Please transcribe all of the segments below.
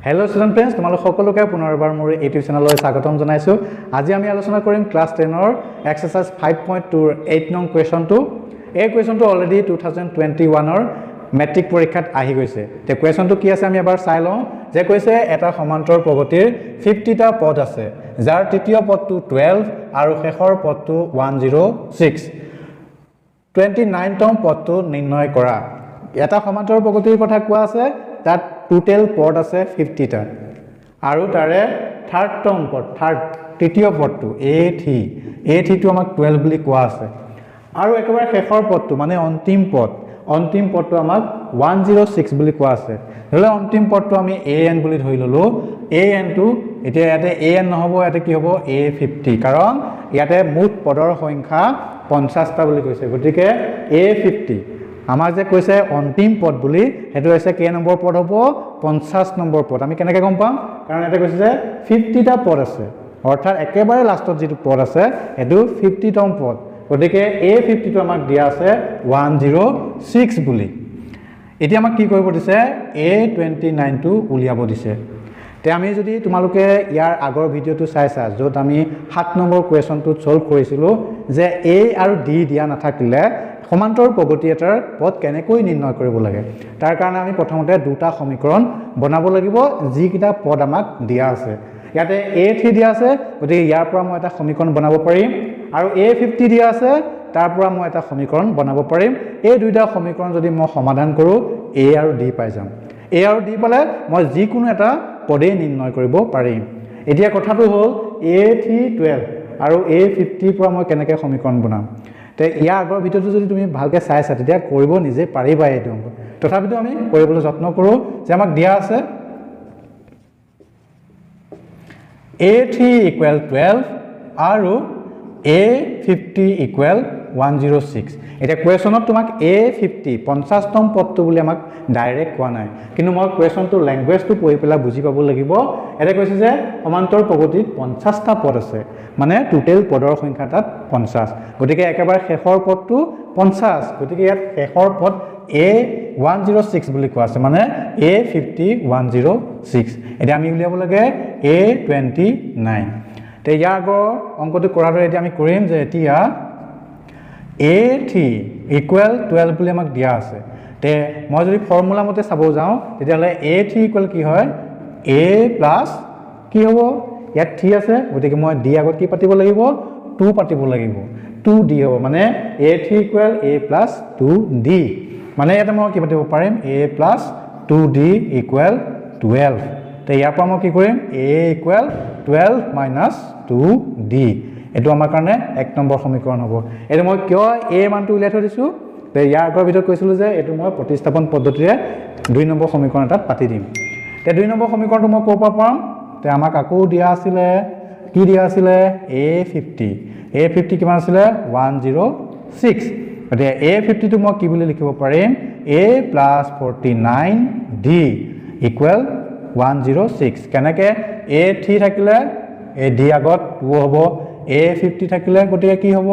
Hello' student friends, তোমালোক সকলোকে পুনৰবাৰ মোৰ ইউটিউব চেনেললৈ স্বাগতম জনাইছোঁ। আজি আমি আলোচনা কৰিম ক্লাছ 10ৰ এক্সাৰচাইজ 5.2ৰ 8 নং কুৱেশ্যনটো। এই কুৱেশ্যনটো অলৰেডি 2021ৰ মেট্ৰিক পৰীক্ষাত আহি গৈছে। তে কুৱেশ্যনটো কি আছে আমি এবাৰ চাই লওঁ যে কৈছে এটা সমান্তৰ প্ৰগতিৰ 50টা পদ আছে, যাৰ তৃতীয় পদটো 12 আৰু শেষৰ পদটো 106। 29তম পদটো নিৰ্ণয় কৰা। এটা সমান্তৰ প্ৰগতিৰ কথা কোৱা আছে, তাত টোটেল পদ আছে 50টা আৰু তাৰে থাৰ্ডতম পদ, থাৰ্ড তৃতীয় পদটো এ থ্ৰী, এ থ্ৰীটো আমাক 12 বুলি কোৱা আছে আৰু একেবাৰে শেষৰ পদটো মানে অন্তিম পদ, অন্তিম পদটো আমাক 106 বুলি কোৱা আছে। ধৰি লওক অন্তিম পদটো আমি এ এন বুলি ধৰি ল'লোঁ। এ এনটো এতিয়া ইয়াতে এ এন নহ'ব, ইয়াতে কি হ'ব? এ 50, কাৰণ ইয়াতে মুঠ পদৰ সংখ্যা 50টা বুলি কৈছে। গতিকে এ 50 আমাক যে কৈছে অন্তিম পদ বুলি, সেইটো হৈছে কেই নম্বৰ পদ হ'ব? 50 নম্বৰ পদ। আমি কেনেকৈ গম পাম? কাৰণ ইয়াতে কৈছে যে 50টা পদ আছে, অৰ্থাৎ একেবাৰে লাষ্টত যিটো পদ আছে সেইটো 50তম পদ। গতিকে এ 50টো আমাক দিয়া আছে 106 বুলি। এতিয়া আমাক কি কৰিব দিছে? এ 29টো উলিয়াব দিছে। তে আমি যদি তোমালোকে ইয়াৰ আগৰ ভিডিঅ'টো চাইছা, য'ত আমি 7 নম্বৰ কুৱেশ্যনটোত ছল্ভ কৰিছিলোঁ যে এ আৰু ডি দিয়া নাথাকিলে সমান্তৰ প্ৰগতি এটাৰ পদ কেনেকৈ নিৰ্ণয় কৰিব লাগে, তাৰ কাৰণে আমি প্ৰথমতে দুটা সমীকৰণ বনাব লাগিব যিকেইটা পদ আমাক দিয়া আছে। ইয়াতে এ থ্ৰী দিয়া আছে, গতিকে ইয়াৰ পৰা মই এটা সমীকৰণ বনাব পাৰিম, আৰু এ 50 দিয়া আছে, তাৰ পৰা মই এটা সমীকৰণ বনাব পাৰিম। এই দুইটা সমীকৰণ যদি মই সমাধান কৰোঁ, এ আৰু ডি পাই যাম। এ আৰু ডি পালে মই যিকোনো এটা পদেই নিৰ্ণয় কৰিব পাৰিম। এতিয়া কথাটো হ'ল এ থ্ৰী 12 আৰু এ 50ৰ পৰা মই কেনেকৈ সমীকৰণ বনাম? তে ইয়াৰ আগৰ ভিডিঅ'টো যদি তুমি ভালকৈ চাইছা, তেতিয়া কৰিব নিজে পাৰিবা এইটো অংক। তথাপিতো আমি কৰিবলৈ যত্ন কৰোঁ যে আমাক দিয়া আছে এ থ্ৰী ইকুৱেল 12 আৰু এ 50 ইকুৱেল 106। এতিয়া কুৱেশ্যনত তোমাক এ 50 50তম পদটো বুলি আমাক ডাইৰেক্ট কোৱা নাই, কিন্তু মই কুৱেশ্যনটোৰ লেংগুৱেজটো পঢ়ি পেলাই বুজি পাব লাগিব। এতিয়া কৈছে যে সমান্তৰ প্ৰগতিত 50টা পদ আছে, মানে টোটেল পদৰ সংখ্যা তাত 50, গতিকে একেবাৰে শেষৰ পদটো 50। গতিকে ইয়াত শেষৰ পদ এ 106 বুলি কোৱা আছে, মানে এ 50 106। এতিয়া আমি উলিয়াব লাগে এ 29। এতিয়া ইয়াৰ আগৰ অংকটো কৰাৰ দৰে এতিয়া আমি কৰিম যে এতিয়া এ থ্ৰী ইকুৱেল 12 বুলি আমাক দিয়া আছে। তে মই যদি ফৰ্মুলা মতে চাব যাওঁ, তেতিয়াহ'লে এ থ্ৰী ইকুৱেল কি হয়? এ প্লাছ কি হ'ব? ইয়াত থ্ৰী আছে, গতিকে মই ডি আগত কি পাতিব লাগিব? 2 পাতিব লাগিব, 2 ডি হ'ব, মানে A three equal A plus 2 D. মানে ইয়াতে মই কি পাতিব পাৰিম? A plus 2 D equal 12। তে ইয়াৰ পৰা মই কি কৰিম? A equal 12 minus 2 D. এইটো আমাৰ কাৰণে 1 নম্বৰ সমীকৰণ হ'ব। এইটো মই কিয় এ মানটো উলিয়াই থৈ দিছোঁ? তে ইয়াৰ আগৰ ভিডিঅ'ত কৈছিলোঁ যে এইটো মই প্ৰতিস্থাপন পদ্ধতিৰে 2 নম্বৰ সমীকৰণ এটাত পাতি দিম। তে 2 নম্বৰ সমীকৰণটো মই ক'ৰ পৰা পাম? তে আমাক আকৌ দিয়া আছিলে, কি দিয়া আছিলে? এ 50। এ 50 কিমান আছিলে? 106। গতিকে এ 50টো মই কি বুলি লিখিব পাৰিম? A plus 49 D equal 106। কেনেকৈ? এ থ্ৰী থাকিলে এ ডি আগত 2 হ'ব, এ 50 থাকিলে গতিকে কি হ'ব?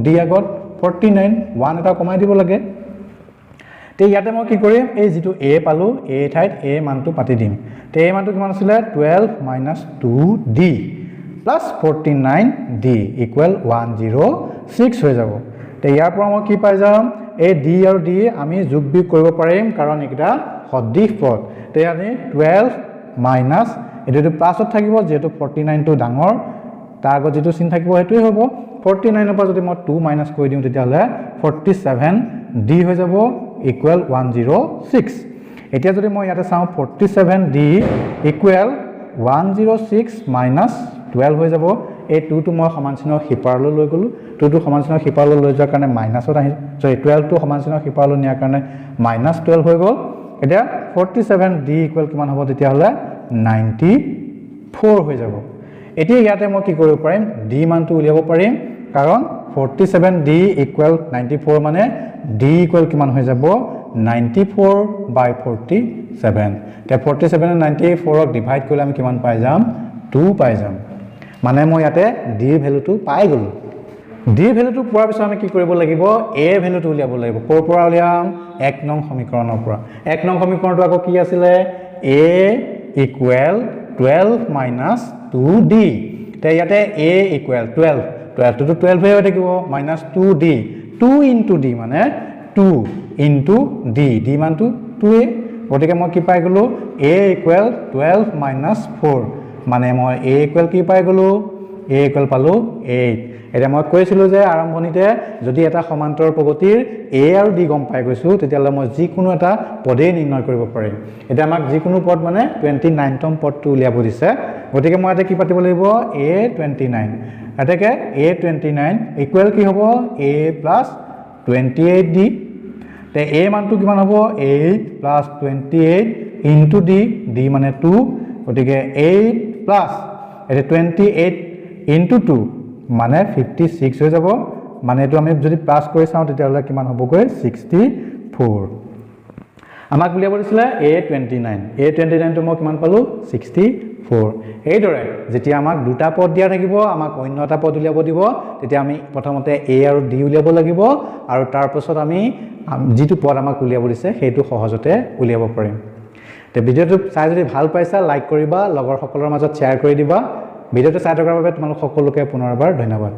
ডি আগত 49, 1 এটা কমাই দিব লাগে। তে ইয়াতে মই কি কৰিম? এই যিটো এ পালোঁ, এ ঠাইত এ মানটো পাতি দিম। তে এ মানটো কিমান আছিলে? 12 minus 2 D plus 49 D equal 106 হৈ যাব। তে ইয়াৰ পৰা মই কি পাই যাম? এই ডি আৰু ডি আমি যোগ বিয়োগ কৰিব পাৰিম, কাৰণ এইকেইটা সদৃশ পদ। তে আমি 12 মাইনাছ, এইটো প্লাছত থাকিব, যিহেতু 49টো ডাঙৰ, তাৰ আগত যিটো চিন থাকিব সেইটোৱে হ'ব। 49ৰ পৰা যদি মই 2 মাইনাছ কৰি দিওঁ, তেতিয়াহ'লে 47 ডি হৈ যাব ইকুৱেল 106। এতিয়া যদি মই ইয়াতে চাওঁ, 47 ডি ইকুৱেল 106 মাইনাছ 12 হৈ যাব। এই 2টো মই সমান চিহ্নৰ সিপাৰলৈ লৈ গ'লোঁ। 2টো সমান চিহ্নৰ সিপাৰলৈ লৈ যোৱাৰ কাৰণে মাইনাছত আহি, চৰি, 12টো সমান চিহ্নৰ সিপাৰলৈ নিয়াৰ কাৰণে মাইনাছ 12 হৈ গ'ল। এতিয়া 47 ডি ইকুৱেল কিমান হ'ব? তেতিয়াহ'লে 94 হৈ যাব। এতিয়া ইয়াতে মই কি কৰিব পাৰিম? ডি মানটো উলিয়াব পাৰিম, কাৰণ 47 ডি ইকুৱেল 94, মানে ডি ইকুৱেল কিমান হৈ যাব? 94 বাই 47। এতিয়া 47 94ক ডিভাইড কৰিলে আমি কিমান পাই যাম? 2 পাই যাম। মানে মই ইয়াতে ডিৰ ভেলুটো পাই গ'লোঁ। ডিৰ ভেলুটো পোৱাৰ পিছত আমি কি কৰিব লাগিব? এ ভেলুটো উলিয়াব লাগিব। ক'ৰ পৰা উলিয়াম? 1 নং সমীকৰণৰ পৰা। 1 নং সমীকৰণটো আকৌ কি আছিলে? A equal 12 minus 2 D. এতিয়া ইয়াতে এ ইকুৱেল 12, 12টোতো 12েই হৈ থাকিব, মাইনাছ 2 ডি, 2 ইনটু ডি মানে 2 ইনটু ডি, ডি মানটো 2ৱেই। গতিকে মই কি পাই গ'লোঁ? এ ইকুৱেল 12 মাইনাছ 4, মানে মই এ ইকুৱেল কি পাই গ'লোঁ? এ ইকুৱেল পালোঁ 8। এতিয়া মই কৈছিলোঁ যে আৰম্ভণিতে যদি এটা সমান্তৰ প্ৰগতিৰ এ আৰু ডি গম পাই গৈছোঁ, তেতিয়াহ'লে মই যিকোনো এটা পদেই নিৰ্ণয় কৰিব পাৰিম। এতিয়া আমাক যিকোনো পদ মানে 29তম পদটো উলিয়াব দিছে। গতিকে মই ইয়াতে কি পাতিব লাগিব? এ 29। গতিকে এ 29 ইকুৱেল কি হ'ব? A plus 28 D. তে এ মানটো কিমান হ'ব? 8 প্লাছ 28 ইনটু ডি, ডি মানে 2। গতিকে 8 প্লাছ এতিয়া 28 ইনটু 2 মানে 56 হৈ যাব। মানে এইটো আমি যদি প্লাছ কৰি চাওঁ, তেতিয়াহ'লে কিমান হ'বগৈ? 64। আমাক উলিয়াব দিছিলে এ 29। এ 29টো মই কিমান পালোঁ? 64। এইদৰে যেতিয়া আমাক দুটা পদ দিয়া থাকিব, আমাক অন্য এটা পদ উলিয়াব দিব, তেতিয়া আমি প্ৰথমতে এ আৰু ডি উলিয়াব লাগিব আৰু তাৰপাছত আমি যিটো পদ আমাক উলিয়াব দিছে, সেইটো সহজতে উলিয়াব পাৰিম। তে ভিডিঅ'টো চাই যদি ভাল পাইছা, লাইক কৰিবা, লগৰসকলৰ মাজত শ্বেয়াৰ কৰি দিবা। ভিডিঅ'টো চাই থকাৰ বাবে তোমালোক সকলোকে পুনৰবাৰ ধন্যবাদ।